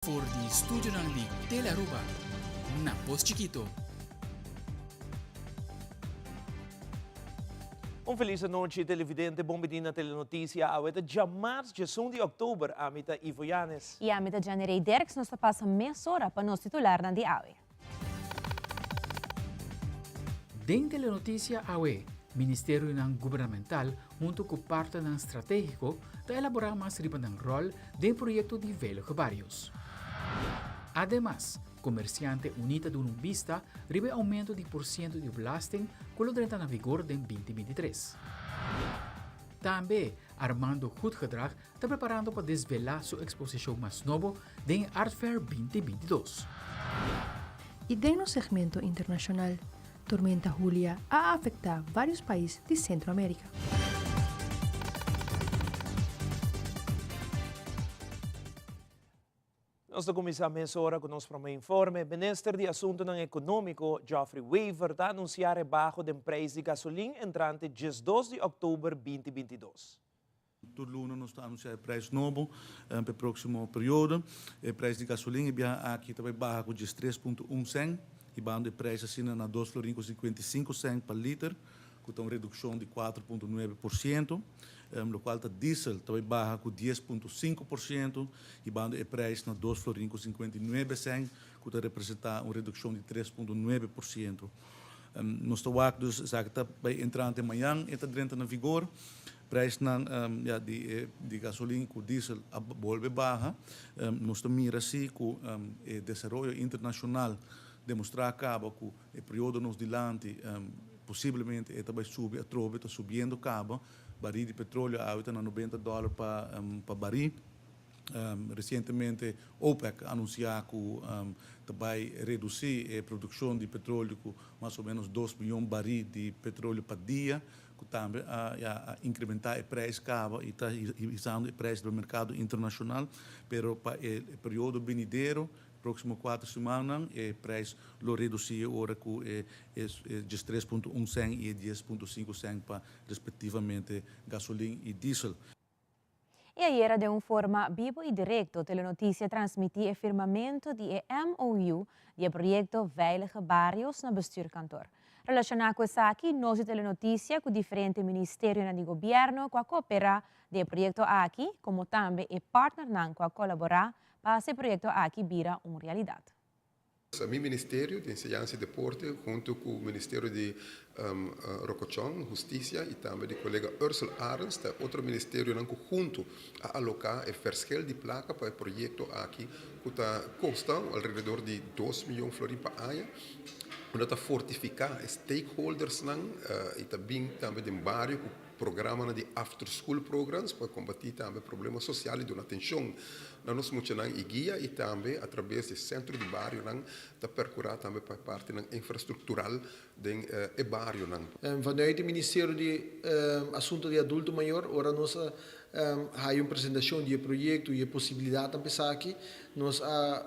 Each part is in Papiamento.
For di studionan di Telearuba na Pos Chikito. Un felis anochi televidente, bon bini na Telenoticia. Awe ta djamars djesun di oktober. Ami ta Ivo Yanes. I ami ta Janirey Dirks. Nos ta pasa mesora pa nos titularnan di awe. Den Telenoticia awe, ministerionan gubernamental hunto cu partnernan strategico ta elabora mas riba nan rol den proyecto di Veilige Barrios. Ademas, Comerciante Uní ta duna un bista riba e aumento di porciento di belasting cu lo drenta na vigor den 2023. Tambe, Armando Goedgedrag ta preparando pa desvelá su eksposishon mas nobo den e Art Fair 2022. I den nos segmento internashonal, tormenta Julia a afektá vários pais di Sentro Amérika. Nos ta kuminsá mesora ku nos promé informe. Minister di Asuntunan Ekonómiko, Geoffrey Wever, ta anunsiá rebaho den preis di gasolin entrante 12 di òktober 2022. Tur luna nos ta anunsiá e prijs nobo pa e próksimo periodo. E prijs di gasolin e biaha aki ta bai baha ku 13.1 sèn, hibando e prijs asina na dos florin ku 55 sèn pa liter, ku ta un redukshon di 4.9%. Lokual ta diesel ta bai baha ku 10.5%, hibando e prijs na dos florin ku 59 sèn, ku ta representá un redukshon di 3.9%. Nos ta wak dus esaki ta bai entrante mañan e ta drenta na vigor. Prijsnan ya di e di gasolin ku diesel a bolbe baha. Nos ta mira si ku e desaroyo internashonal demostrá kaba ku e periodo nos dilanti posiblemente e ta bai subi atrobe, ta subiendo kaba. Barí di petroleo awe ta na 90 dòler pa pa barí. Resientemente OPEC a anunsiá ku ta bai redusí e produkshon di petroleo ku mas o ménos 2 mion barí di petroleo pa dia, ku tambe a ya a inkrementá e preis kaba i ta hisando e preis riba merkado internashonal. Pero pa e periodo benidero, próksimo kuater simannan, e preis lo redusí e ora ku e 13.1 sèn i e 10.5 sèn pa respektivamente gasolin i diesel. I ayera den un forma bibo i direkto Telenoticia a transmití e firmamentu di e MOU di e proyekto Veilige Barrios na Bestuurkantoor. Relashoná ku esaki nos di Telenoticia ku diferente ministerionan di gobièrnu ku a kooperá den e proyekto aki komo tambe e partnernan ku a kolaborá pa hasi e proyekto aki bira un realidat. Mi Ministerio di Enseñansa y Deporte hunto cu Ministerio di Rocochon, Husticia y tambe di colega Ursel Arends ta e otro ministerionan cu hunto a aloca e verschil di placa pa e proyecto aki cu ta costa alrededor di 2 miyon florin pa aña unda ta fortifica e stakeholdersnan y ta bin tambe den bario cu Programanan di after school programs pa kombatí tambe problema sosial i duna atenshon na nos muchanan i guia i tambe atrabes di sentro di barionan ta perkurá tambe pa e partinan infrastruktural den e barionan. Vanuit e Ministerio di Asunto di Adulto Mayor ora nos a haya un presentashon di e proyekto i e posibilidatnan pa esaki, nos a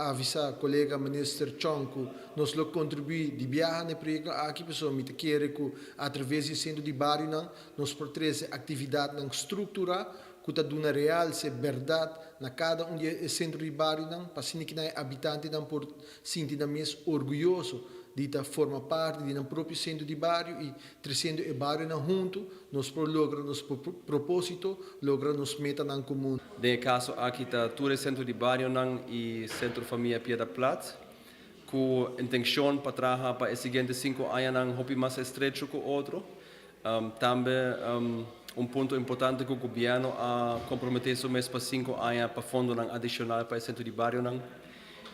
avisa kolega Minister Chong ku nos lo kontribuí di biaha na e proyekto aki pasobra mi ta kere ku atraves di e sentro di barionan nos por trese aktividatnan strukturá ku ta duna realse bèrdat na kada un di e sentro di barionan pa asina ki nan e abitantenan por sinti nan mes orguyoso di ta forma parti di nan propio sentro di bario i tresiendo e barionan huntu nos por logra nos propósito, logra nos metanan komun. Den e kaso aki ta tur e sentro di barionan i Sentro Famia Piedra Plat ku intenshon pa traha pa e siguiente sinku añanan hopi mas estrecho ku otro. Tambe un punto importante ku gobièrnu a komprometé su mes pa sinku aña pa fondonan adishonal pa e sentro di barionan.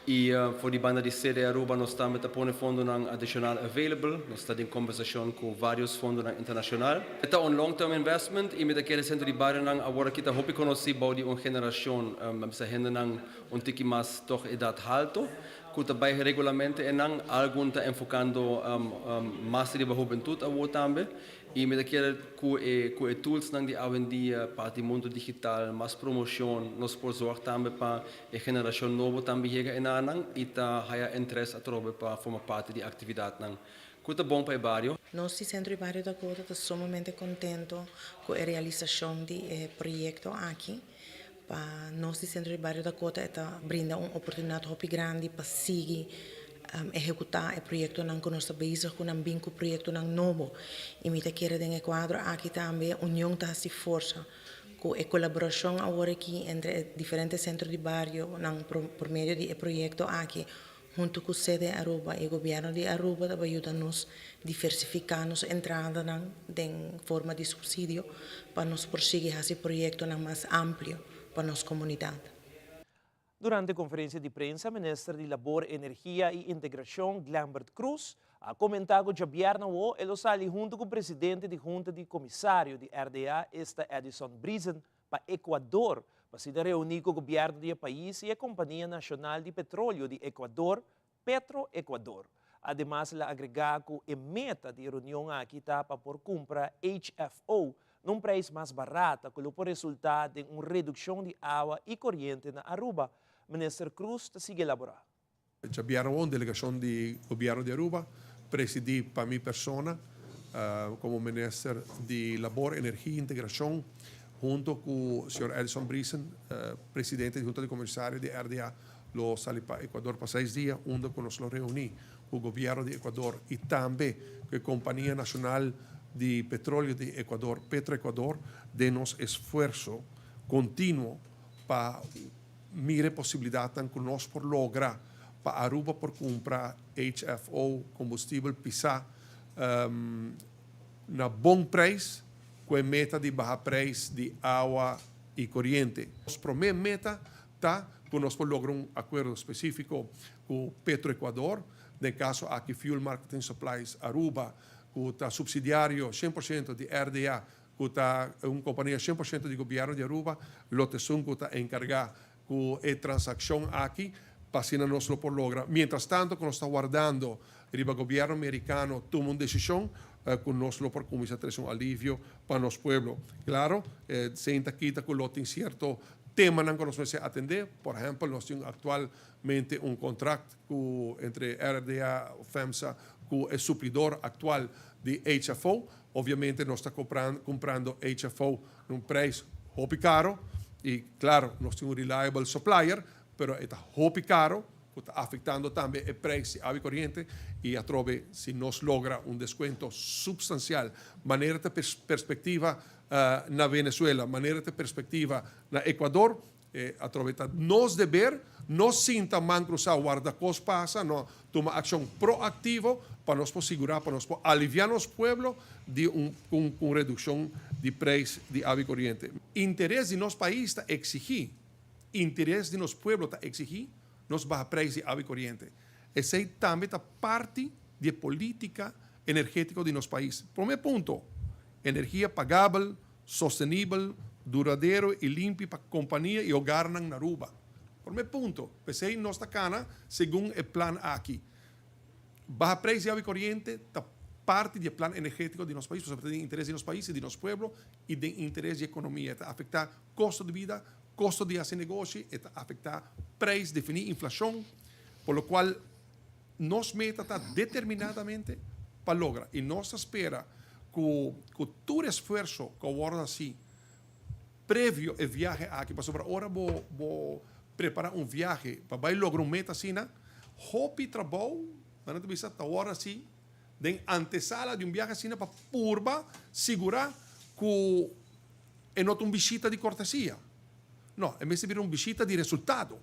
I for di banda di CD Aruba nos tambe ta pone fondonan adishonal available. Nos ta den kombersashon ku vários fondonan internashonal. E ta un long term investment i mi ta kere Sentro di Barionan awor aki ta hopi konosí bou di un generashon, mi bisa hendenan un tiki mas tòg edat halto ku ta bai regularmente einan. Algun ta enfokando mas riba hubentut awor tambe. I mi ta kere ku e ku e toolsnan di awendia parti mundu digital, mas promocion, nos por zorg tambe pa e generashon nobo tambe yega e nanan i ta haya interes atrobe pa forma parti di aktividatnan ku ta bon pa e bario. Nos di Sentro di Bario Dakota ta sumamente kontento ku e realisashon di e proyekto aki. Pa nos di Centro di Bario Dakota e ta brinda un oportunidad hopi grandi pa sigui ehecuta e proyectonan cu nos ta bezig cu nan bin cu proyectonan nobo. Y mi ta kere den e cuadro aki tambe union ta haci forsa cu e colaboracion awor aki entre e diferente Centro di Barionan por medio di e proyecto aki Huntu ku sede Aruba i gobièrnu di Aruba ta bai yuda nos diversifiká nos entradanan den forma di supsidio pa nos por sigui hasi proyektonan mas amplio pa nos komunidat. Durante konferensia di prensa Minister di Labor, Energia i Integrashon Glenbert Croes a komentá ku djabièrnè awo e lo sali huntu ku presidente di Hunta di Komisario di RDA esta Edison Briesen pa Ecuador pa asina reuní ku gobièrnu di e pais i e kompania nashonal di petroleo di Ecuador, Petroecuador. Ademas el a agregá ku e meta di e reunion aki ta pa por kumpra HFO na un preis mas barata ku lo por resultá den un redukshon di awa i koriente na Aruba. Minister Croes ta sigui elaborá. Djabièrnè awor un delegashon di gobièrnu di Aruba, presidí pa mi persona komo minister di Labor, Energia i Integrashon, hunto ku señor Edison Briesen, presidente di Hunta di Komisario di RDA, lo sali pa Ecuador pa seis dia, unda ku nos lo reuní ku gobièrnu di Ecuador i tambe ku e Kompania Nashonal di Petroleo di Ecuador, Petroecuador, den nos esfuerso kontinuo pa Mira e posibilidatnan ku nos por logra pa Aruba por kumpra HFO, kombustibel pisá, na bon preis ku e meta di baha preis di awa i koriente. Nos promé meta ta ku nos por logra un akuerdo spesífiko ku Petroecuador, den kaso aki Fuel Marketing Supplies Aruba, ku ta supsidiario 100% di RDA ku ta un kompania 100% di gobièrnu di Aruba, lo ta esun ku ta enkargá ku e transakshon aki pa asina nos lo por logra. Mientras tanto ku nos ta wardando riba gobièrnu merikano tuma un desishon ku nos lo por kuminsá trese un alivio pa nos pueblo. Klaro, esei ta kita ku lo tin sierto temanan ku nos mester atendé. Por ehèmpel, nos tin aktualmente un kontrakt ku entre RDA, FEMSA, ku e suplidor aktual di HFO. Obviamente nos ta cumprando HFO na un prijs hopi caro y claro nos tin un reliable supplier pero e ta hopi caro cu ta afectando tambe e prijs di awa y coriente y atrobe si nos logra un descuento substancial manera ta perspectiva na Venezuela manera ta perspectiva na Ecuador E atrobe ta nos deber no sinta man cruzá warda cos pasa, no, tuma accion proactivo pa nos por sigura pa nos por alivia nos pueblo di un cu un reduccion di prijs di awa y coriente. Interes di nos pais ta exigi, interes di nos pueblo ta exigi nos baha prijs di awa y coriente. Esey tambe ta parti di e politica energetico di nos pais. Prome punto, energia pagabel, sostenibel, duradero i limpi pa kompania i hogarnan na Aruba. Promé punto, p'esei nos ta kana segun e plan aki. Baha preis di awa i koriente ta parti di e plan energétiko di nos pais, pasobra ta den interes di nos pais i di nos pueblo i den interes di ekonomia. E ta afektá kosto di bida, kosto di hasi negoshi, e ta afektá preis, definí inflashon, por lo kual nos meta ta determinadamente pa logra i nos ta spera ku ku tur esfuerso ku a wòrdu hasí previo e viahe aki, pasobra ora bo bo prepará un viahe pa bai logra un meta asina, hopi trabou, nan ta bisa, ta wòrdu hasí den antesala di un biahe asina pa purba sigurá ku e no ta un bishita di kortesia. No, e mester bira un bishita di resultado.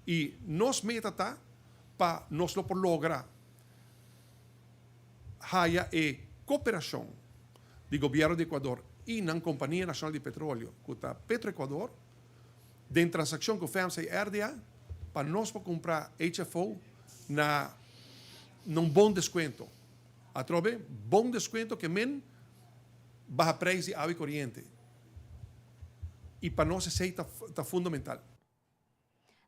I nos meta ta pa nos lo por logra haya e koperashon di gobièrnu di Ecuador i nan kompania nashonal di petroleo ku ta Petroecuador den transakshon ku FEMSA i RDA pa nos por kumpra HFO na na un bon deskuento. Atrobe, bon deskuento ke men baha preis di awa i koriente i pa nos esei ta fundamental.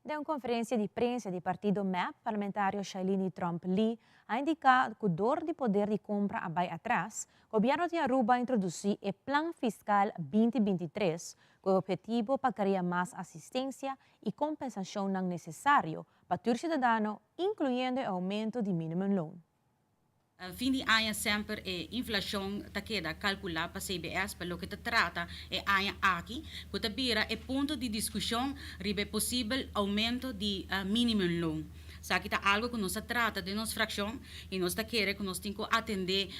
Den un conferencia di prensa di partido mep, parlamentario Shailiny Tromp Lee a indica cu dor di poder di compra a bay atras, gobierno di Aruba a introduci e Plan Fiscal 2023 cu e obhetivo pa crea mas asistencia y compensacionnan necesario pa tur ciudadano, incluyendo e aumento di minimumloon. Fin di aña semper e inflashon ta keda kalkulá pa CBS pa loke ta trata e aña aki, ku ta bira e punto di diskushon riba e posibel oumento di minimumloon. Esaki ta algu ku nos a trata den nos frakshon i nos ta kere ku nos tin ku atendé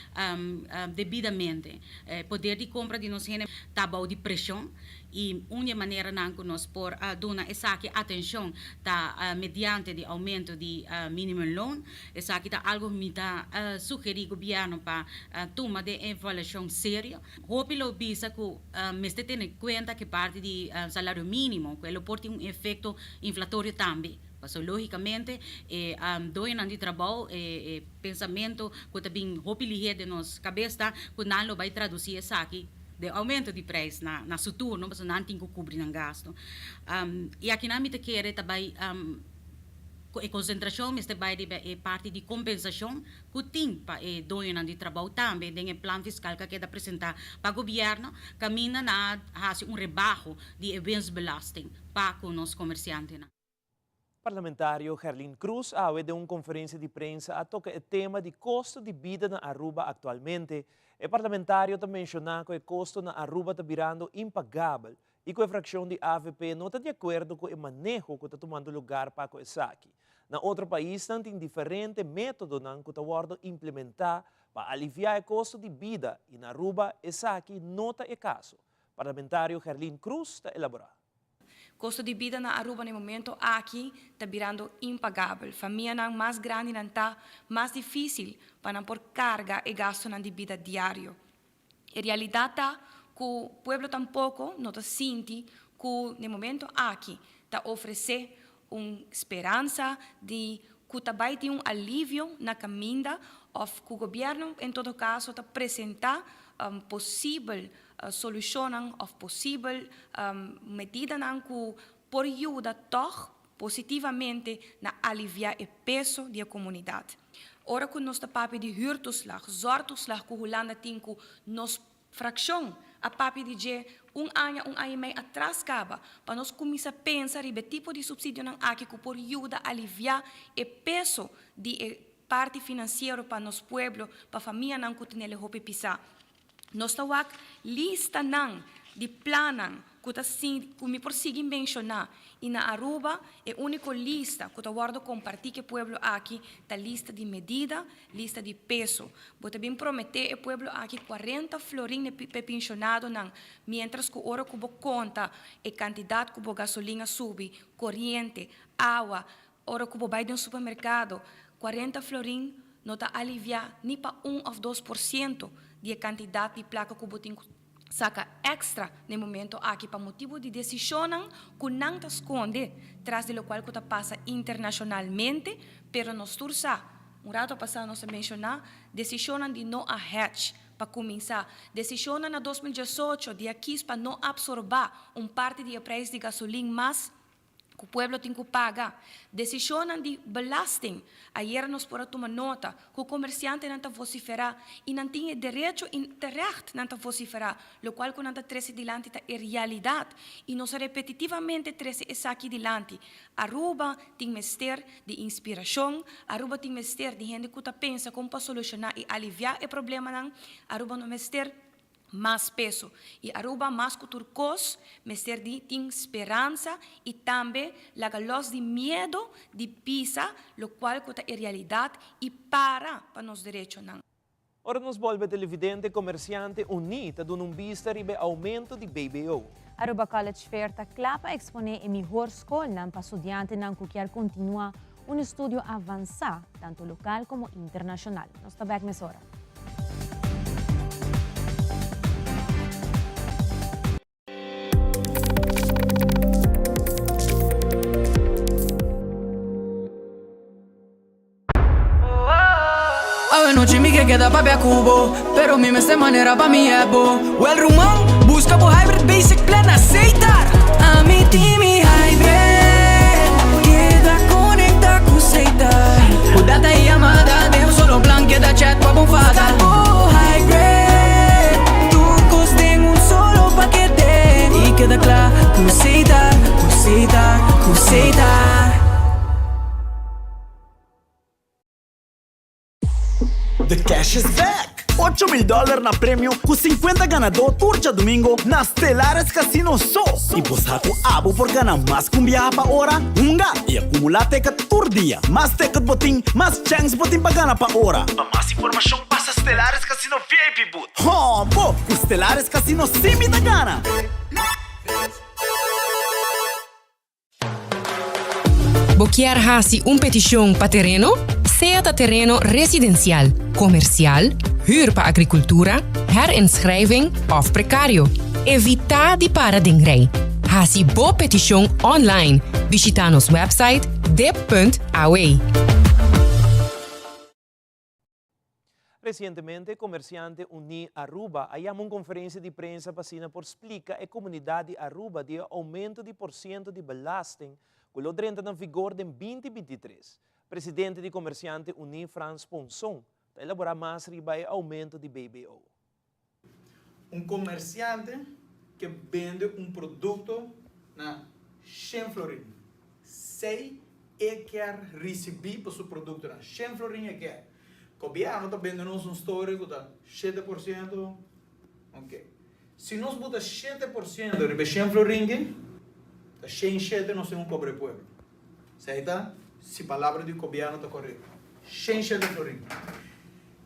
debidamente. E poder di kompra di nos hende ta bou di preshon I un di e maneranan ku nos por duna esaki atenshon ta mediante di oumento di minimumloon. Esaki ta algu mi ta sugerí gobièrnu pa tuma den evaluashon serio. Hopi lo bisa ku mester tene kuenta ku e parti di salario mínimo ku e lo por tin un efekto inflatorio tambe. Pasobra lógikamente e doñonan di trabou e pensamentu ku ta bin hopi lihé den nos kabes ta ku nan lo bai tradusí esaki Den aumento di prijs na na su turno pasobra nan tin ku kubri nan gasto. I akinan mi ta kere ta bai ku e konsentrashon mester bai riba e parti di kompensashon ku tin pa e doñonan di trabou tambe den e plan fiskal ku a keda presentá pa gobièrnu kaminda nan a hasi un rebaho di e winstbelasting pa ku nos komersiantenan. Parlamentario Gerlin Croes awe den un conferencia di prensa a toca e tema di costo di bida na Aruba actualmente. E parlamentario ta menciona cu e costo na Aruba ta birando impagabel y cu e fraccion di avp no ta di acuerdo cu e maneho cu ta tumando lugar pa cu esaki. Na otro paisnan tin diferente metodonan cu ta wordo implementa pa alivia e costo di bida y na Aruba esaki no ta e caso. Parlamentario Gerlin Croes ta elabora. Kosto di bida na Aruba na e momento aki ta birando impagabel. Famianan mas grandinan ta mas dificil pa nan por carga e gastonan di bida diario. E realidad ta cu pueblo tampoco no ta sinti cu na e momento aki ta ofrece un speransa di cu ta bay tin un alivio na caminda of cu gobierno en todo caso ta presenta posibel solucionnan of posibel medidanan cu por yuda tog positivamente na alivia e peso di e comunidad. Ora cu nos ta papia di huurtoeslag, zorgtoeslag cu Hulanda tin cu nos Frakshon a papia di dje un aña, un aña i mei atras kaba, pa nos kuminsá pensa riba e tipo di supsidionan aki ku por yuda aliviá e peso di e parti finansiero pa nos pueblo, pa famianan ku tenel e hopi pisá. Nos ta wak listanan di plannan ku ta ku mi por sigui menshoná i na Aruba e úniko lista ku ta wòrdu kompartí ku e pueblo aki ta lista di medida, lista di peso. Bo ta bin prometé e pueblo aki kuarenta florin p'e pinshonadonan, miéntras ku ora ku bo konta e kantidat ku bo gasolin a subi, koriente, awa, ora ku bo bai den supermerkado, kuarenta florin no ta aliviá ni pa un òf 2% di e kantidat di plaka ku bo tin ku saka èkstra na e momento aki pa motibu di desishonnan ku nan ta skonde tras di lokual ku ta pasa internashonalmente, pero nos tur sa, un rato pasá nos a menshoná desishonnan di no a hedge pa kuminsá, desishonnan na 2018 di a kis pa no apsorbá un parti di e preis di gasolin mas ku pueblo tin ku paga. Desishonnan di belasting, ayera nos por a tuma nota ku komersiantenan ta vosiferá i nan tin e derecho i terecht nan ta vosiferá, lokual ku nan ta trese dilanti ta e realidat i nos a repetitivamente trese esaki dilanti. Aruba tin mester di inspirashon, Aruba tin mester di hende ku ta pensa kon pa solushoná i aliviá e problemanan, Aruba no mester mas peso. I Aruba mas ku tur kos mester di tin speransa i tambe laga los di miedo di bisa lokual ku ta e realidat i para pa nos derechonan. Ora nos bolbe televidente Komersiante Uní ta duna un bista riba e oumento di BBO. Aruba College Fair ta kla pa eksponé e mihor skolnan pa studiantenan ku kier kontinuá un estudio avansá, tantu lokal komo internashonal. Nos ta bèk mesora. Awe nochi mi ke keda papia ku bo Pero mi mester manera pa mi ebo Well ruman, buska bo hybrid basic plan na Setar Ami tin mi hybrid Keda konekta ku Setar Ku data i yamada den un solo plan Keda chat pa bo fada Buska bo hybrid Tur kos den un solo pakete I keda kla ku Setar Ku Setar, ku Setar. The cash is back! 8000 dollar na premio ku 50 ganadó tur djadumingo na Stellaris Casino so! I bo sa ku abo por gana mas ku un biaha pa ora? Hunga i akumulá teket tur dia. Mas teket bo tin, mas chèns bo tin pa gana pa ora. Pa mas informashon pasa Stellaris Casino VIP booth. Hombo! Ku Stellaris Casino sí mi ta gana! Bo kier hasi un petishon pa tereno? Sea ta tereno residensial, komersial, hür pa agrikultura, herinschrijving òf prekario. Evitá di para den rei. Hasi bo petishon online. Bishitá nos wèpsait dip.aw. Resientemente Komersiante Uní Aruba a yama un konferensia di prensa pa asina por splika e komunidat di Aruba di e oumento di porsiento di belasting ku lo drenta na vigor den binti 23. Presidente di Komersiante Uní Frans Ponson ta elaborá mas riba e oumento di BBO. Un komersiante ke bende un produkto na shen florin, sei e kier risibí pa su produktonan, shen florin e kier. Gobièrnu ta bende nos un story ku ta 7%, ok. Si nos buta 7% riba e shen florin ki, ta 107 nos tin ku kobra e pueblo. Esei ta si palabra di gobièrnu ta korekto. 107 florin.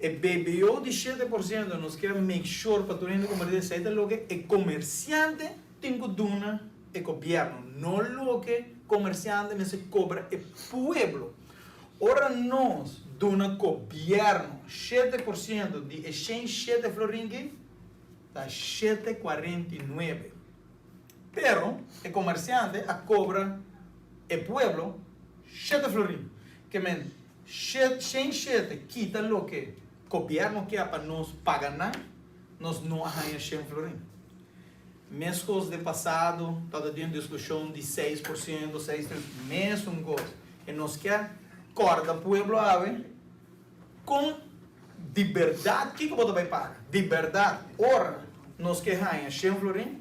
E BBO di 7% nos kier make sure pa tur hende komprende esei ta loke e komersiante tin ku duna e gobièrnu, no loke komersiante mester kobra e pueblo. Ora nos duna gobièrnu 7% di e 107 florin ki ta 7,49. Pero e komersiante a kobra e pueblo shete florin. Ke men 107 kita loke gobièrnu ke pa nos paga nan, nos no a haña shen florin. Meskos den pasado tabata tin un diskushon di 6%, seis tres, mesun kos. E nos ke kòrda pueblo awe kon di bèrdat kiko bo ta bai paga. Di bèrdat ora nos ke haña shen florin,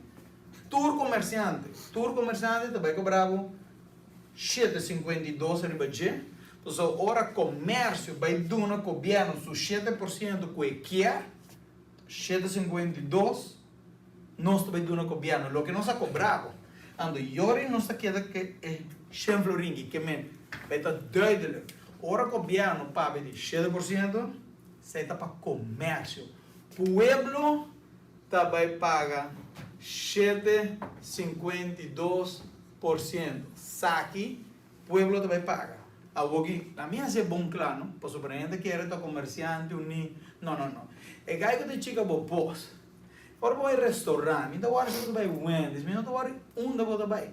tur komersiante, tur komersiante ta bai kobra bo 7,52 riba dje. Pasobra ora komersio bai duna gobièrnu su 7% ku e kier, 7,52 nos ta bai duna gobièrnu loke nos a kobra bo. Anto yori nos ta keda ku e shen florin ki ke men bai ta duidelijk. Ora gobièrnu papia di 7%, esei ta pa komersio. Pueblo ta bai paga 7,52%. Saki pueblo ta bai paga. Awoki, la mi hasi e bon kla no, pasobra hende kere ta komersiante uní. No, no, no. E gai ku ta chika bo bos. Ora bo bai restaurant, mi ta wòri si bo ta bai Wendy's, mi no ta wòri unda bo ta bai.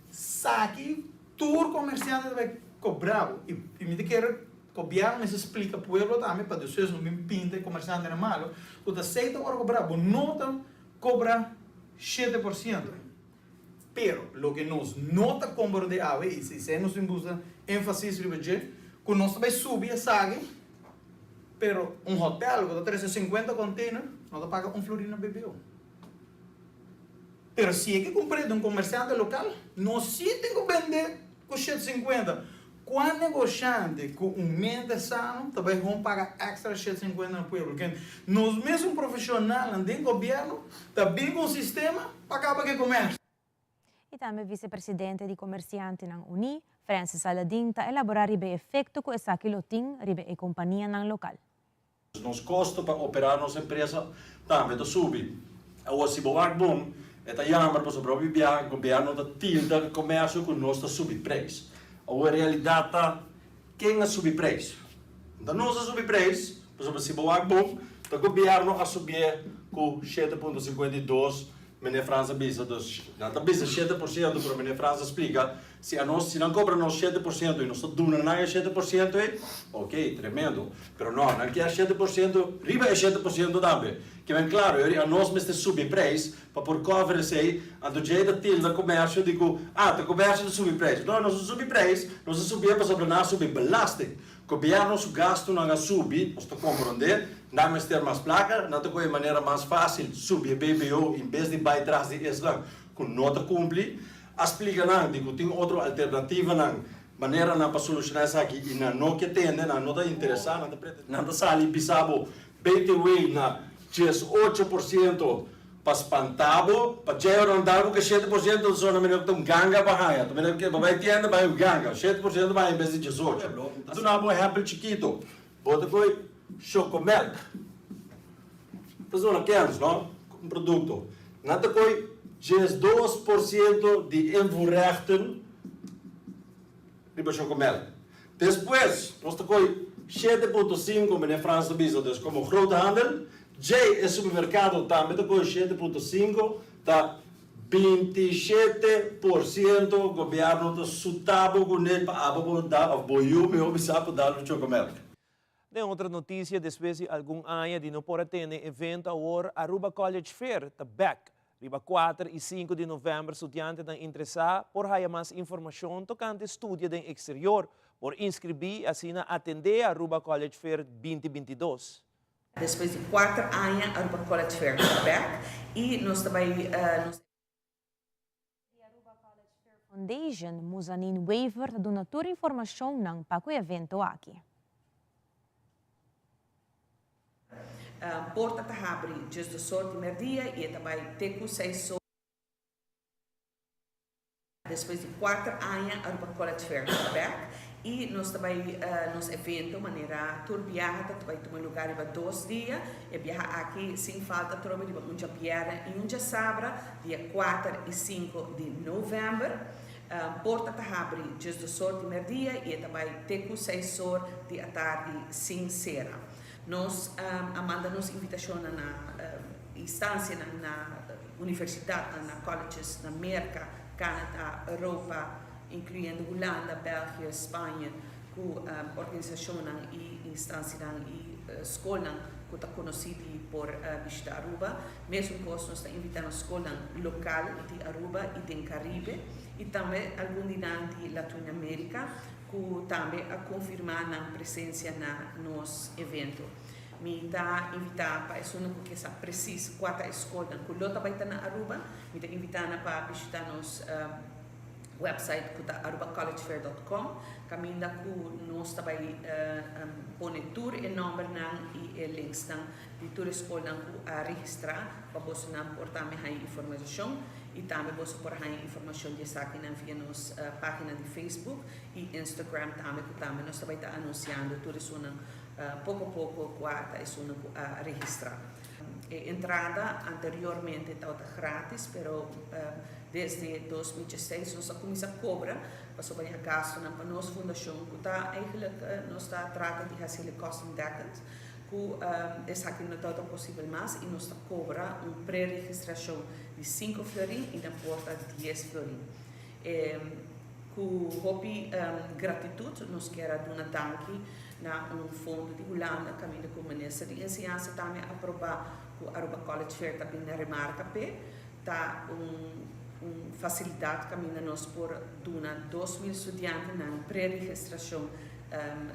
Saki tur komersiante ta bai kobra bo. I mi ta kere gobièrnu mester splika pueblo tambe pa despues no bin pinta e komersiantenan malu ku ta sei ta wòri kobra. Bo no ta kobra 7%. Pero loke nos no ta komprondé awe, i si esei nos tin buska énfasis riba dje, ku nos ta bai subi esaki, pero un hotèl ku ta trese 50 kònteiner no ta paga un florin na BBO. Pero si e ke kumpr'é di un komersiante lokal, nos sí tin ku bend'é ku 750. Kua negoshante ku un mente sano ta bai hon paga èkstra 750 na pueblo? Ken nos mesun profeshonalnan den gobièrnu ta bin ku un sistema pa kaba ku e komèrsio. I tambe visepresidente di Komersiantenan Uní, Francis Saladin ta elaborá riba e efekto ku esaki lo tin riba e kompanianan lokal. Nos kosto pa operá nos empresa tambe ta subi. Awor si bo wak bon, e ta jammer pasobra hopi biaha gobièrnu ta tilda komersio ku nos ta subi preis. Awor e realidat ta, ken a subi preis? No ta nos a subi preis, pasobra si bo wak bon, ta gobièrnu a subié ku 7,52 Meneer Frans a bisa, dus nan ta bisa 7%, pero meneer Frans a splika, si anos, si nan kobra nos 7% i nos ta duna nan e 7% ei, ok, tremendo. Pero no, nan kier 7% riba e 7% tambe. Ke men klaro, yori anos mester subi preis pa por cover esei, anto djei ta tilda komersio di ku, ah, ta komersio ta subi preis. No, nos a subi preis, nos a subié pasobra nan a subi belasting. Gobierno su gastunan a subi, nos ta comprende, nan mester mas placa, nan ta coge manera mas facil subi e BBO en bes di bay tras di esnan cu no ta cumpli. A splica nan di cu tin otro alternativanan. Maneranan pa solushoná esaki i nan no ke tende, nan no ta interesá, nan ta pretendé. Nan ta sali bisa bo BTW na 18% pa spanta bo, pa dje ora nan dal bo ke 7% ta sona manera ku ta un ganga pa haña, ta manera ku bo bai tienda bai un ganga, 7% bai en bes di 18. Ta duna bo un ehèmpel chikito, bo ta koe Chocomelk, ta sona kens no, un produkto, nan ta koe 12% di invoerrechten riba Chocomel. Despues nos ta koe 7.5, meneer Frans ta bisa, dus komo groothandel. Djei e supermerkado tambe ta koe 7.5, ta 27% gobièrnu ta suta bo kuné pa abo por da, òf bo yu mihó bisa, por dal un Chocomel. Den otro noticia, despues di algun aña di no por a tene evento awor Aruba College Fair ta bek. Riba kuater i sinku di november studiantenan interesá por haya mas informacion tocante studia den exterior, por inscribí i asina atendé Aruba College Fair 2022. Despues di kuater aña Aruba College Fair ta bek i nos ta bai nos. Di Aruba College Fair Foundation, Muzanine Wever ta duna tur informacionnan pa cu e evento aki. Porta ta habri djesdos or di merdia y e ta bay te cu seis or. Despues di kuater aña Aruba College Fair ta bek y nos ta bay nos evento manera tur biaha ta bay tuma lugar riba dos dia. E biaha aki sin falta trobe riba un djabièrnè y un djasabra. Dia kuater i sinku di novèmber. Porta ta habri djesdos or di mèrdia i e ta bai te ku seis or di atardi sin sera. Nos a manda nos invitashonnan na instansianan, na universidatnan, na colleges na Merka, Kanada, Europa, inkluyendo Hulanda, België, Spanje, ku organisashonnan i instansianan i skolnan ku ta konosí di por bishita Aruba. Mesun kos nos ta invitá nos skolnan lokal di Aruba i den Karibe i tambe algun di nan di Latinoamerika ku tambe a konfirmá nan presensia na nos evento. Mi ta invitá pa esunnan ku ke sa presis kua ta e skolnan ku lo ta bai ta na Aruba, mi ta invitá nan pa bishitá nos website ku ta arubacollegefair dot com kaminda ku nos ta bai pone tur e nòmbernan i e linksnan di tur e skolnan ku a registrá pa bosonan por tambe haña informashon i tambe boso por haña informashon di esakinan via nos página di Facebook i Instagram tambe ku tambe nos ta bai ta anunsiando tur esunnan poko poko kua ta esunnan ku a registrá. E entrada anteriormente tabata gratis pero desde 2016 nos a cuminsa cobra pasobra ya gastonan pa nos fundacion cu ta eigenlijk nos ta trata di haciele kostendekkend cu esaki no tabata posibel mas y nos ta cobra un pre-registracion di cinco florin y na porta dies florin. Cu hopi gratitud nos kier a duna danki na un fondo di Hulanda caminda cu Minister di Enseñansa tambe a aproba cu Aruba College Fair ta bin na remarca p'e. Ta un un facilidad caminda nos por duna 2000 studiante nan pre-registracion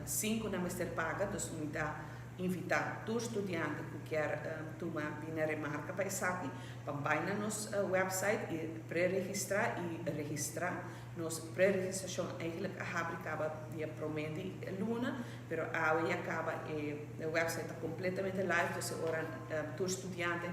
sin cu nan mester paga. Dus mi ta invita tur studiante cu kier tuma bin na remarca pa esaki pa bai na nos website y pre-registra y registra. Nos pre-registracion eigenlijk a habri caba dia prome di luna, pero awe ya caba e website ta completamente live, dus e ora tur studiante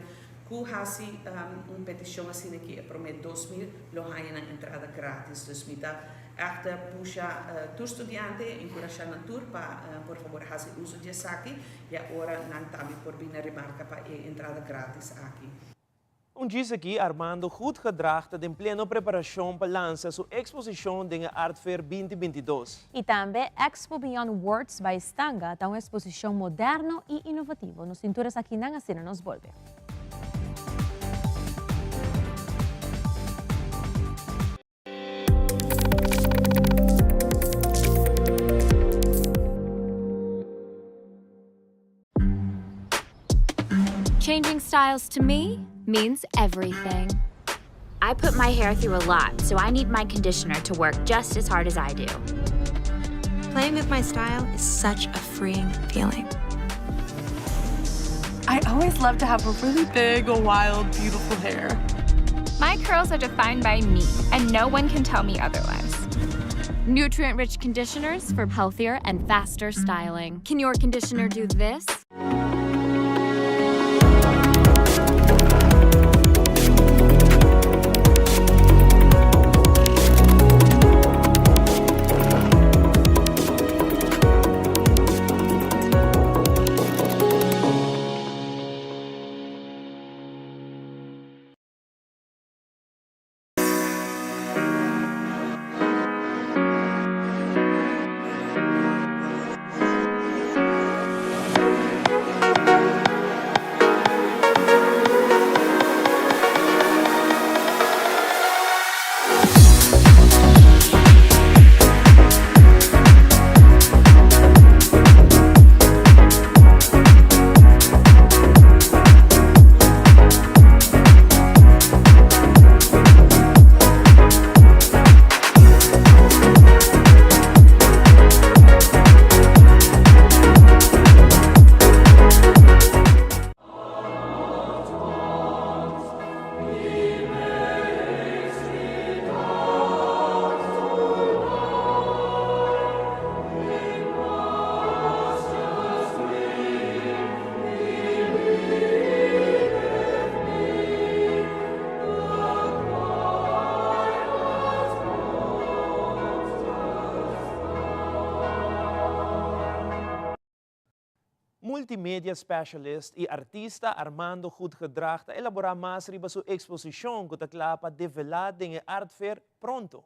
cu haci un peticion asina ki e prome 2000 lo haya nan entrada gratis. Dus mi ta echt pusha tur studiante, encurasha nan tur pa por fabor haci uso di esaki ya ora nan tambe por bini na remarca pa e entrada gratis aki. Un djis aki Armando Goedgedrag ta den pleno preparashon pa lansa su eksposishon den e Art Fair 2022. I tambe Expo Beyond Words by Stanga ta un eksposishon moderno i inovativo. Nos tin tur esakinan asina nos bolbe. Changing styles to me means everything. I put my hair through a lot, so I need my conditioner to work just as hard as I do. Playing with my style is such a freeing feeling. I always love to have a really big, wild, beautiful hair. My curls are defined by me, and no one can tell me otherwise. Nutrient rich conditioners for healthier and faster styling. Can your conditioner do this? Multimedia specialist y artista Armando Goedgedrag ta elabora mas riba su exposicion cu ta cla pa devela den e Art Fair pronto.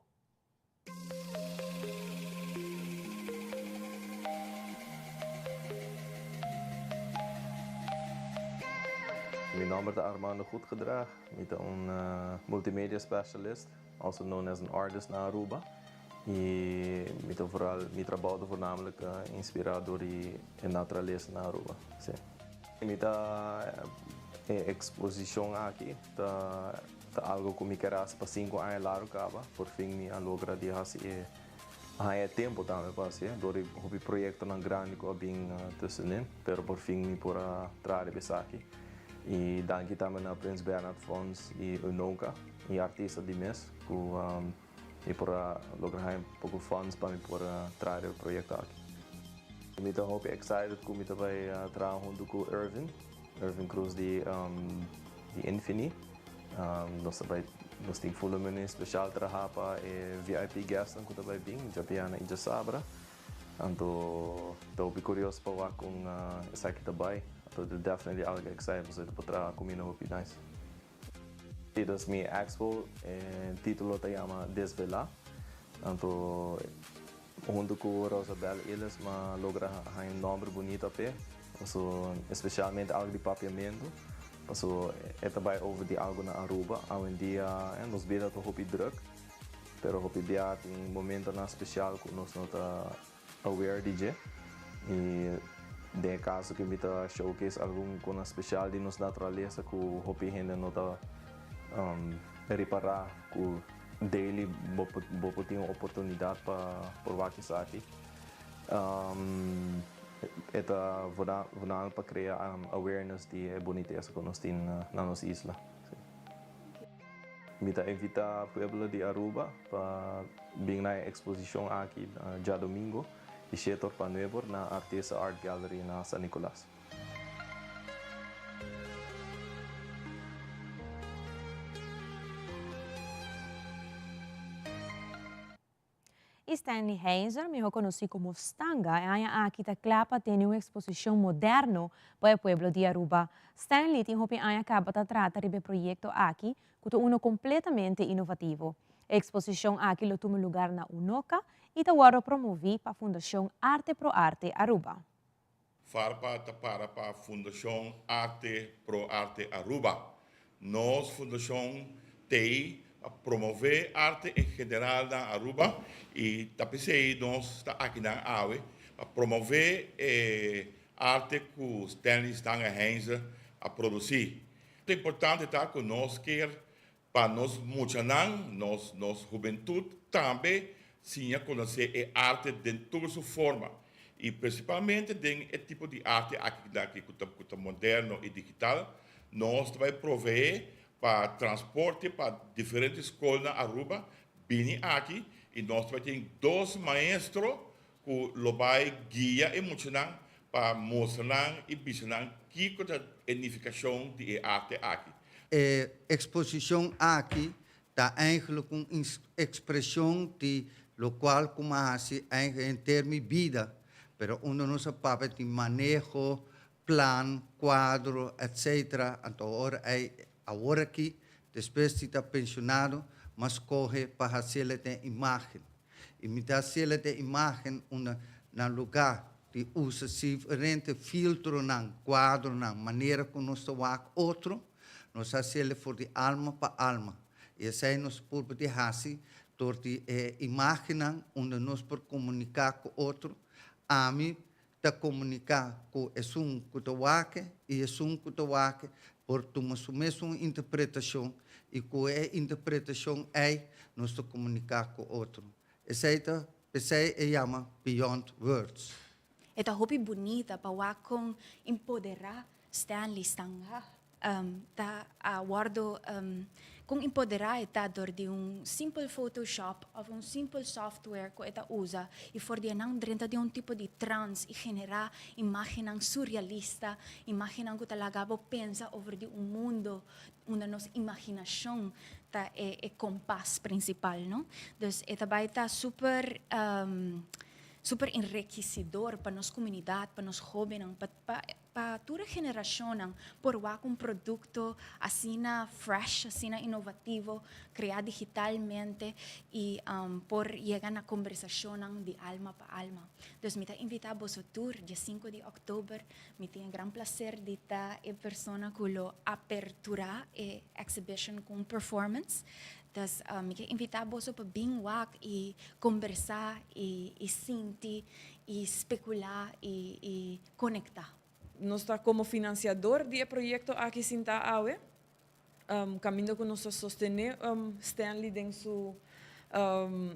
Mi nomber ta Armando Goedgedrag, mi ta un multimedia specialist, also known as an artist na Aruba. Y mi ta vooral, mi trabou ta voornamelijk inspira door di e naturalesa na Aruba, si. Mi ta e exposicion aki ta Ta algo cu mi ker haci pa cinco aña largo caba. Por fin mi a logra di haci e haña e tempo tambe pa haci'e dor di hopi proyectonan grandi cu a bin tussenin. Pero por fin mi por a traha riba esaki. Y danki tambe na Prins Bernhard Fonds y Unoca y artista di mes cu mi por a logra haña poco funds pa mi por a traha riba e proyecto aki. Mi ta hopi excited cu mi ta bay traha hunto cu Irvin, Irvin Cruz di di Infini. Nos ta bai nos tin full menu special traha pa e VIP guestnan cu ta bai bin djabiana y djasabra. Anto ta hopi curioso pa wak con esaki ta bai. Anto ta definitely algo exciting pasobra ta por traha cuminda hopi nice. Dus mi expo e titulo ta yama Desvela. Anto hunto cu Rosabel Illes m'a logra haña un nomber bunito p'e. Paso especialmente algo di papiamento. Paso e ta bai over di algo na Aruba. Awendia nos bida ta hopi druk, pero hopi bia tin momentonan special cu nos no ta aware di dje. Y den e caso cu mi ta showcase algun cosnan special di nos naturalesa cu hopi hende no ta ripara cu daily bo por tin un oportunidad pa por wak esaki. E ta voornamelijk pa crea awareness di e bunitesa cu nos tin na nos isla. Mi ta invita pueblo di Aruba pa bin na e exposicion aki djadomingo di shete or pa nuebe or na Artesa Art Gallery na San Nicolas. Y Stanley Heinzer, mihó konosí komo Stanga, e aña aki ta kla pa tene un eksposishon moderno pa e pueblo di Aruba. Stanley tin hopi aña kaba ta trata riba e proyekto aki, ku ta uno kompletamente inovativo. E eksposishon aki lo tuma lugar na Unoca i ta wòrdu promoví pa Fundashon Arte Pro Arte Aruba. FARPA ta para pa Fundacion Arte Pro Arte Aruba. Nos fundacion t'ey pa promove arte en general na Aruba y ta p'esey nos ta akinan awe pa promove e arte cu Stanley Stange Heinze a produci. Ta importante ta cu nos kier Pa nos muchanan, nos nos hubentud tambe siña conoce e arte den tur su forma y principalmente den e tipo di arte aki cu ta cu ta moderno y digital, nos ta bay provee pa transporte pa diferente scol na Aruba bini aki. I nos ta bai tin dos maestro ku lo bai guia e muchanan pa mustra nan i bisa nan kiko ta e nifikashon di e arte aki. E eksposishon aki ta eigenlijk un ekspreshon di lokual ku mi a hasi eigenlijk henter mi bida, pero unda nos a papia di maneho, plan, kuadro, etcetera, anto ora ei awor aki, despues di ta penshonado, mi a skohe pa hasiel den imágen. I mi ta hasiel den imágen unda na lugá di usa siferente filtronan, kuadronan, manera ku nos ta wak otro, nos a hasiel for di alma pa alma. I esei nos purba di hasi dor di e imágennan unda nos por komuniká ku otro. Ami ta komuniká ku esun ku ta wak i esun ku ta wak por tuma su mesun interpretashon i ku e interpretashon ei nos ta komuniká ku otro. Esei ta p'esei e yama Beyond Words. E ta hopi bunita pa wak kon empoderá Stanley Stanga ta a wordo con empodera e ta door di un simpel photoshop of un simpel software cu e ta usa y for di enan drenta den un tipo di trans y genera imagennan surrealista, imagennan cu ta laga bo pensa over di un mundo unda nos imaginacion ta e e kompas principal, no? Dus e ta bay ta super super enriquecedor pa nos comunidad, pa nos hobennan, pa pa Pa tur e generashonnan por wak un produkto asina fresh, asina inovativo, kreá digitalmente i por yega na kombersashonnan di alma pa alma. Dus mi ta invitá boso tur dia sinku di òktober. Mi tin e gran plaser di ta e persona ku lo aperturá e exhibition ku un performance. Dus mi ke invitá boso pa bin wak i kombersá i sinti i spekulá i konektá. Nos ta komo finansiador di e proyekto aki sintá awe, kaminda ku nos ta sostené Stanley den su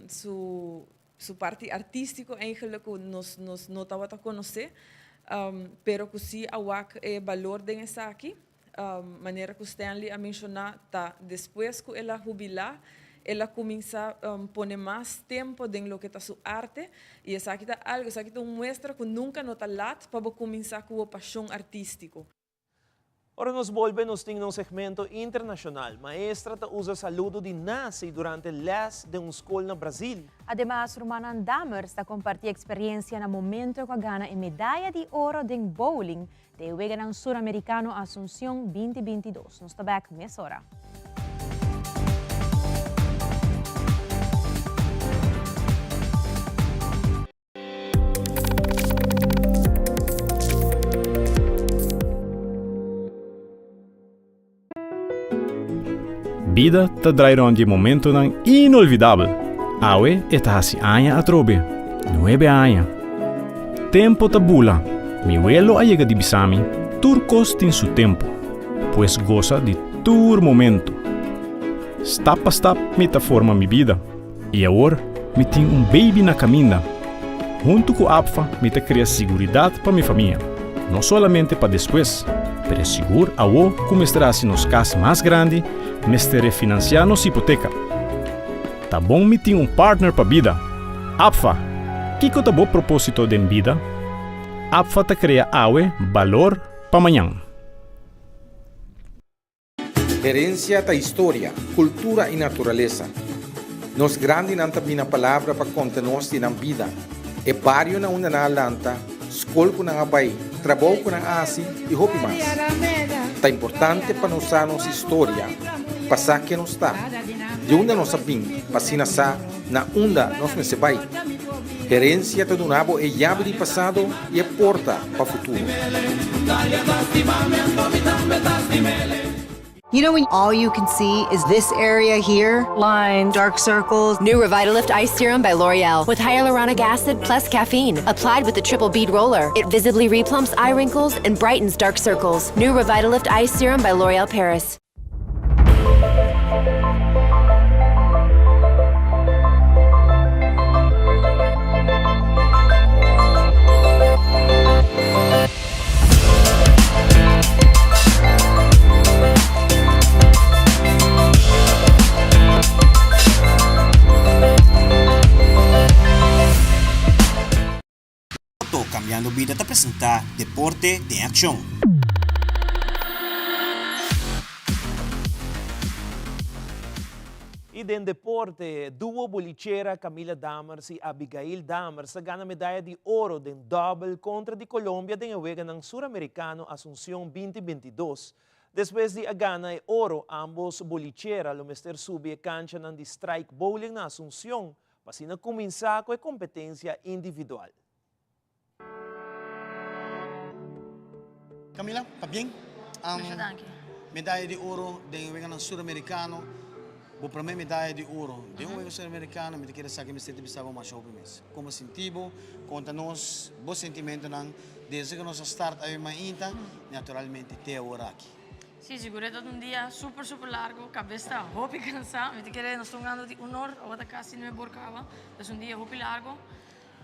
su su parti artístiko eigenlijk ku nos nos no tabata konosé, pero ku sí a wak e balor den esaki. Manera ku Stanley a menshoná ta despues ku el a hubilá el a kuminsá pone mas tempu den loke ta su arte i esaki ta algu, esaki ta un muestra ku nunka no ta lat pa bo kuminsá ku bo pashon artístiko. Ora nos bolbe nos tin nos segmento internashonal. Maestra ta usa saludo di nazi durante lès den un skol na Brazil. Ademas rumannan Dammers ta kompartí eksperensia na momento ku a gana e medaya di oro den bowling Den Weganan Suramerikano Asuncion 2022. Nos ta bek mesora. Bida ta drai rond di momentonan inolvidabel. Awe e ta hasi aña atrobe. Nuebe aña. Tempo ta bula. Mi welo a yega di bisa mi, tur kos tin su tempo. Pues gosa di tur momento. Stap pa stap mi ta forma mi bida. I awor mi tin un baby na kaminda. Huntu ku APFA mi ta krea siguridat pa mi famia, no solamente pa despues, pero sigur awo ku mester hasi nos kas mas grandi, mester refinansiá nos hipoteka. Ta bon mi tin un partner pa bida. APFA! Kiko ta bo propósito den bida? APFA ta krea awe balor pa mañan. Herencia ta historia, cultura y naturalesa. Nos grandinan ta bina palabra pa conta nos di nan bida, e bario na unda nan a lanta, scol cu nan a bay, trabou cu nan a haci y hopi mas. Ta importante pa nos sa nos historia, pa sa ken nos ta, di unda nos a bin, pa asina sa na unda nos mester bay. Herencia ta duna bo e yabi di pasado y e porta pa futuro. You know when all you can see is this area here? Lines, dark circles. New Revitalift Ice Serum by L'Oreal with hyaluronic acid plus caffeine. Applied with the triple bead roller. It visibly replumps eye wrinkles and brightens dark circles. New Revitalift Ice Serum by L'Oreal Paris. Lotto Cambiando Bida ta presenta Deporte den Accion. Y den deporte, duo bolichera Camila Dammers y Abigail Dammers a gana medaya di oro den dobbel contra di Colombia den e Weganan Suramericano Asuncion binti bintidos. Despues di a gana e oro, ambos bolichera lo mester subi e canchanan di strike bowling na Asuncion pa asina cuminsa cu e competencia individual. Camila, pabien. Masha danki. Medaya di oro den e Weganan Suramericano. Bo prome medaya di oro den un Wega Suramericano. Mi ta kere sa ke mester ta bisa bo masha hopi mes. Como sinti bo? Conta nos bo sentimentonan desde cu nos a start awe mainta, naturalmente te awor aki. Si, sigur e ta un dia super super largo. Cabes ta hopi cansa. Mi ta kere nos ta hungando di un or, awor ta casi nuebe or caba. Es un dia hopi largo.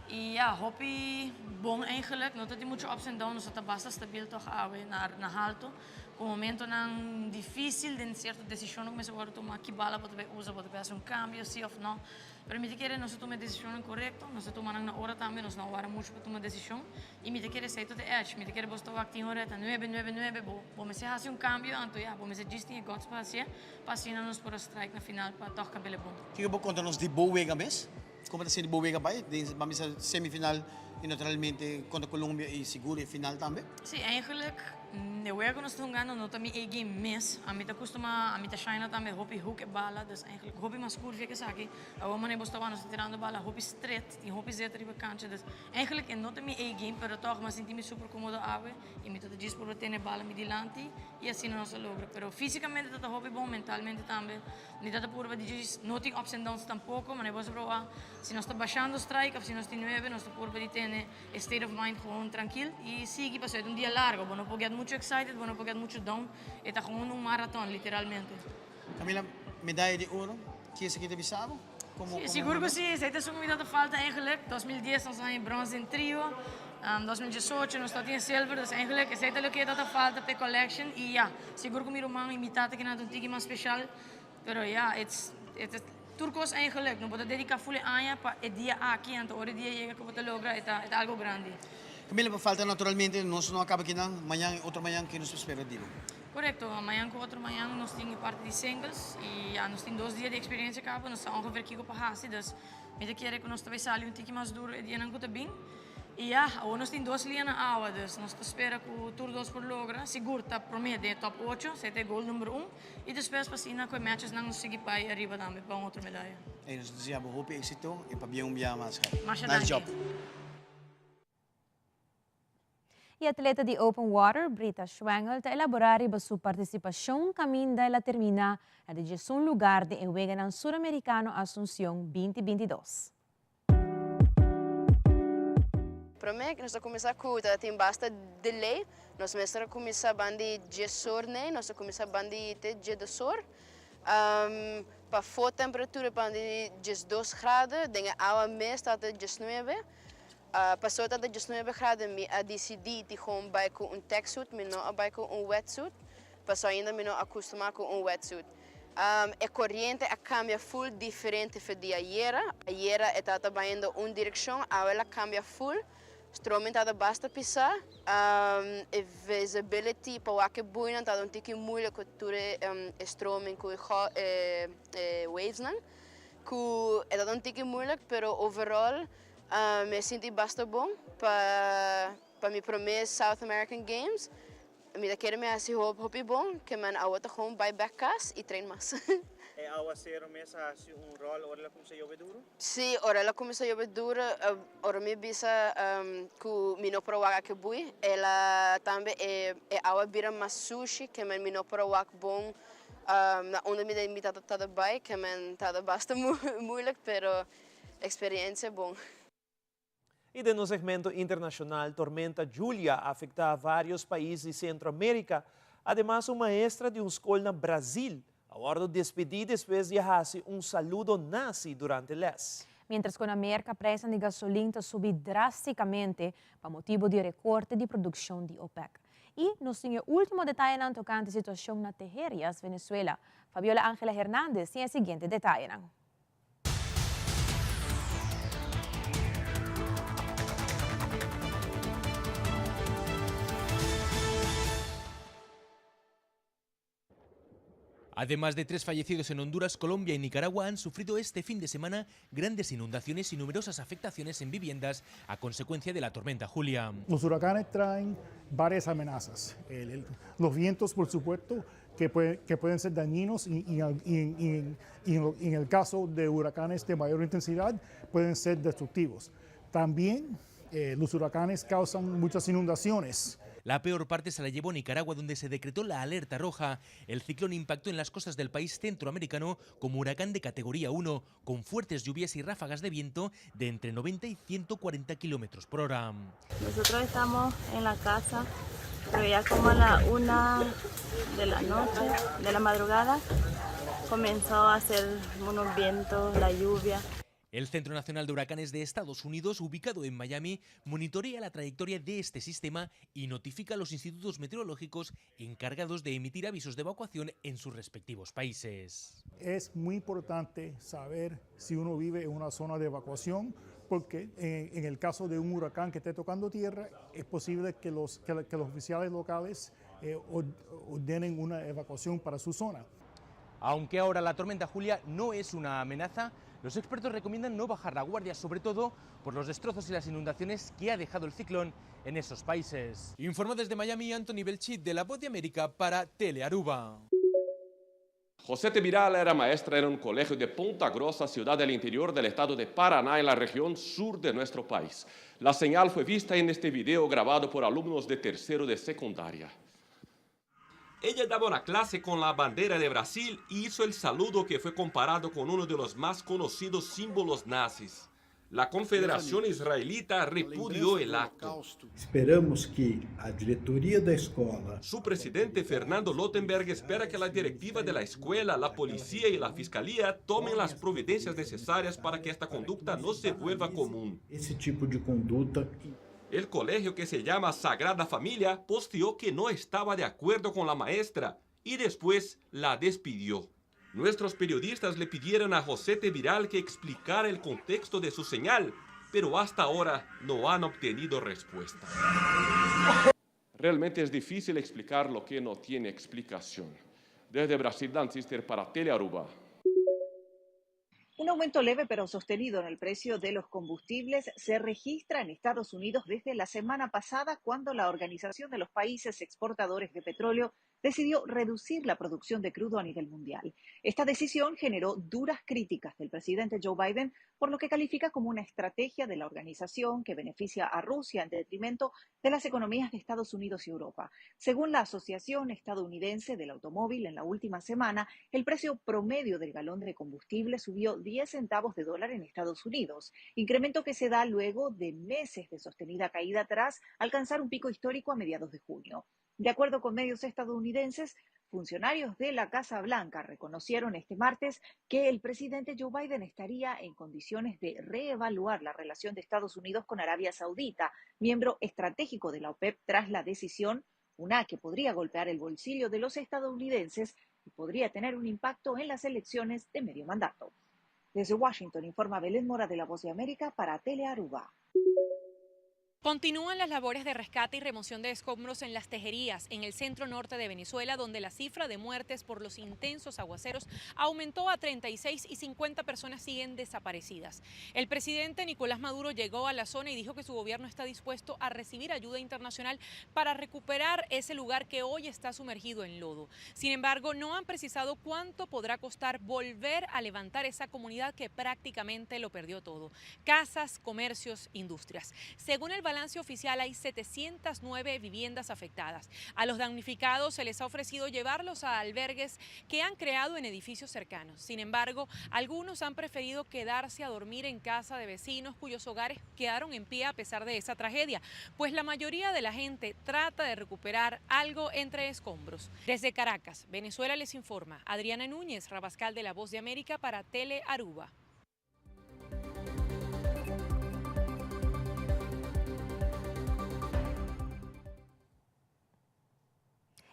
Y ya, hopi bon eigenlijk. No ta tin mucho ups and downs, nos ta basta stabiel toch awe na na halto. Cu momentonan dificil den cierto decisionnan cu mester wordo tuma, ki bala bo ta bay usa, bo ta bay haci un cambio si of no. Pero mi ta kere nos ta tuma e decisionnan corecto, nos ta tuma nan na ora tambe, nos no a wara mucho pa tuma decision. Y mi ta kere esey tot e edge. Mi ta kere bo ta wak tin ora e ta nuebe, nuebe, nuebe, bo bo mester haci un cambio, anto ya, bo mester djis tin e guts pa haci'e, pa asina nos por a strike na final pa toch cabele bon. Kiko bo conta nos di bo wega mes? Como ta sinti bo wega bay den ban bisa semifinal y naturalmente contra Colombia y sigur e final tambe? Sí, eigenlijk e wega cu nos ta hungando no ta mi A-game mes. Ami ta custuma, ami ta shine tambe hopi hoek e bala, dus eigenlijk hopi mas curvia cu esaki. Awor manera bo sta wak nos ta tirando bala hopi stret, tin hopi zeta riba cancha, dus eigenlijk e no ta mi A-game, pero toch mi a sinti mi super comodo awe y mi ta ta djis por tene e bala mi dilanti y asina nos a logra. Pero fisicamente ta ta hopi bon, mentalmente tambe. Mi ta ta purba di djis no tin ups and downs tampoco, manera bo a proba si nos ta bashando strike of si nos tin nuebe nos ta purba di tene e state of mind gewoon trankil y sigui pasobra e ta un dia largo, bo no por get mucho excited, bo no por get mucho down, e ta gewoon un marathon literalmente. Camila, medaya di oro, ki esaki ta bisa bo? Como, Sí, sigur cu sí, esey ta esun cu mi ta ta falta eigenlijk, 2010 nos a haña brons den trio, 2018 nos ta tin e silver, dus eigenlijk esey ta loke ta ta falta p'e collection y ya, sigur cu mi ruman y mi tata kinan ta un tiki mas special, Pero ya, it's, it's tur cos eigenlijk. No bo ta dedica full e aña pa e dia aki, anto ora e dia yega cu bo ta logra, e ta, e ta algo grandi. Camila, pa falta naturalmente, nos no a caba kinan, mañan y otro mañan, ke nos ta spera di bo? Correcto, mañan cu otro mañan nos tin e parti di singles y ya, nos tin dos dia di experiencia caba, nos sa ongeveer kico pa haci, dus mi ta kere cu nos ta bay sali un tiki mas duro e dianan cu ta bin. Y ya, awor nos tin dos lia na awa, dus nos ta spera cu tur dos por logra, sigur ta prome den e top ocho, esey ta e goal number un. Y despues pa asina cu e matchesnan nos sigui pai ariba tambe pa un otro medaya. Ey nos ta desea bo hopi exito y pabia un bia mas. Masha Nice danki. job. E atleta di open water, Brita Schwengel, ta elabora riba su participacion caminda el a termina na di diesun lugar den e Weganan Suramericano Asuncion binti bintidos. Promé nos a kuminsá ku ta tin basta delay, nos mester a kuminsá banda di djes or nei, nos a kuminsá banda di te djedos or. Pafó temperatura banda di djesdos graden, den e awa mes tabata djesnuebe. Pasobra tabata djesnuebe graden mi a disidí di gewoon bai ku un tracksuit, mi no a bai ku un wetsuit, pasobra ainda mi no a kustumá ku un wetsuit. E koriente a kambia ful diferente for di ayera. Ayera e tabata bayendo un direkshon, awe el a kambia ful. Stroming tabata basta pisá. E visibility pa wak e buinan tabata un tiki moeilijk ku tur e stroming ku e wavesnan. Ku e tabata un tiki moeilijk, pero overall mi a sinti basta bon pa pa mi prome South American Games. Mi ta kere mi hasi hopi hopi bon ke men awa ta gewoon bai bek kas i train mas. E awasero mes a hasi un rol ora el a kuminsá yobe duru? Sí, ora el a kuminsá yobe duru, ora mi bisa ku mi no por a wak aki bui, el a tambe e e awa a bira mas sushi ke men mi no por a wak bon na unda mi ta mi tabata bai ke men tabata basta moeilijk pero eksperiensia bon. I den nos segmento internashonal, tormenta Julia a afektá vários pais di Sentro Amérika. Ademas un maestra di un skol na Brazil a wòrdu despedí despues di a hasi un saludo nazi durante lès. Miéntras ku na Merka preisnan di gasolin ta subi drástikamente pa motibu di rekorte di produkshon di OPEC. I nos tin e último detayenan tokante situashon na Tejerias, Venezuela. Fabiola Angela Hernandez tin e siguiente detayenan. Además de tres fallecidos en Honduras, Colombia y Nicaragua han sufrido este fin de semana grandes inundaciones y numerosas afectaciones en viviendas a consecuencia de la tormenta Julia. Los huracanes traen varias amenazas. los vientos, por supuesto, que, que pueden ser dañinos y, y, en el caso de huracanes de mayor intensidad pueden ser destructivos. También eh, los huracanes causan muchas inundaciones. La peor parte se la llevó Nicaragua, donde se decretó la alerta roja. El ciclón impactó en las costas del país centroamericano como huracán de categoría 1, con fuertes lluvias y ráfagas de viento de entre 90 y 140 kilómetros por hora. Nosotros estamos en la casa, pero ya como a la una de la noche, de la madrugada, comenzó a hacer unos vientos, la lluvia. El Centro Nacional de Huracanes de Estados Unidos, ubicado en Miami, monitorea la trayectoria de este sistema y notifica a los institutos meteorológicos encargados de emitir avisos de evacuación en sus respectivos países. Es muy importante saber si uno vive en una zona de evacuación, porque en, el caso de un huracán que esté tocando tierra, es posible que los, que, los oficiales locales eh, ordenen una evacuación para su zona. Aunque ahora la tormenta Julia no es una amenaza, los expertos recomiendan no bajar la guardia, sobre todo por los destrozos y las inundaciones que ha dejado el ciclón en esos países. Informó desde Miami Anthony Belchit de La Voz de América para Telearuba. José Viral era maestra en un colegio de Ponta Grossa, ciudad del interior del estado de Paraná, en la región sur de nuestro país. La señal fue vista en este video grabado por alumnos de tercero de secundaria. Ella daba una clase con la bandera de Brasil y hizo el saludo que fue comparado con uno de los más conocidos símbolos nazis. La Confederación Israelita repudió el acto. Esperamos que a diretoria da escola. Su presidente Fernando Lottenberg espera que la directiva de la escuela, la policía y la fiscalía tomen las providencias necesarias para que esta conducta no se vuelva común. Esse tipo de conduta El colegio que se llama Sagrada Familia posteó que no estaba de acuerdo con la maestra y después la despidió. Nuestros periodistas le pidieron a José Viral que explicara el contexto de su señal, pero hasta ahora no han obtenido respuesta. Realmente es difícil explicar lo que no tiene explicación. Desde Brasil, Dan Sister para Telearuba. Un aumento leve pero sostenido en el precio de los combustibles se registra en Estados Unidos desde la semana pasada, cuando la Organización de los Países Exportadores de Petróleo decidió reducir la producción de crudo a nivel mundial. Esta decisión generó duras críticas del presidente Joe Biden por lo que califica como una estrategia de la organización que beneficia a Rusia en detrimento de las economías de Estados Unidos y Europa. Según la Asociación Estadounidense del Automóvil, en la última semana, el precio promedio del galón de combustible subió 10 centavos de dólar en Estados Unidos, incremento que se da luego de meses de sostenida caída tras alcanzar un pico histórico a mediados de junio. De acuerdo con medios estadounidenses, funcionarios de la Casa Blanca reconocieron este martes que el presidente Joe Biden estaría en condiciones de reevaluar la relación de Estados Unidos con Arabia Saudita, miembro estratégico de la OPEP, tras la decisión, una que podría golpear el bolsillo de los estadounidenses y podría tener un impacto en las elecciones de medio mandato. Desde Washington informa Belén Mora de La Voz de América para Telearuba. Continúan las labores de rescate y remoción de escombros en las tejerías, en el centro norte de Venezuela, donde la cifra de muertes por los intensos aguaceros aumentó a 36 y 50 personas siguen desaparecidas. El presidente Nicolás Maduro llegó a la zona y dijo que su gobierno está dispuesto a recibir ayuda internacional para recuperar ese lugar que hoy está sumergido en lodo. Sin embargo, no han precisado cuánto podrá costar volver a levantar esa comunidad que prácticamente lo perdió todo. Casas, comercios, industrias. Según el balance oficial hay 709 viviendas afectadas. A los damnificados se les ha ofrecido llevarlos a albergues que han creado en edificios cercanos. Sin embargo, algunos han preferido quedarse a dormir en casa de vecinos cuyos hogares quedaron en pie a pesar de esa tragedia, pues la mayoría de la gente trata de recuperar algo entre escombros. Desde Caracas, Venezuela les informa Adriana Núñez, Rabascal de La Voz de América para Tele Aruba.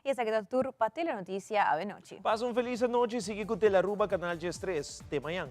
Y esaki ta tur pa Telenoticia awe nochi. Pasa un feliz anochi y sigui cu Telearuba Canal 3. Te mañan.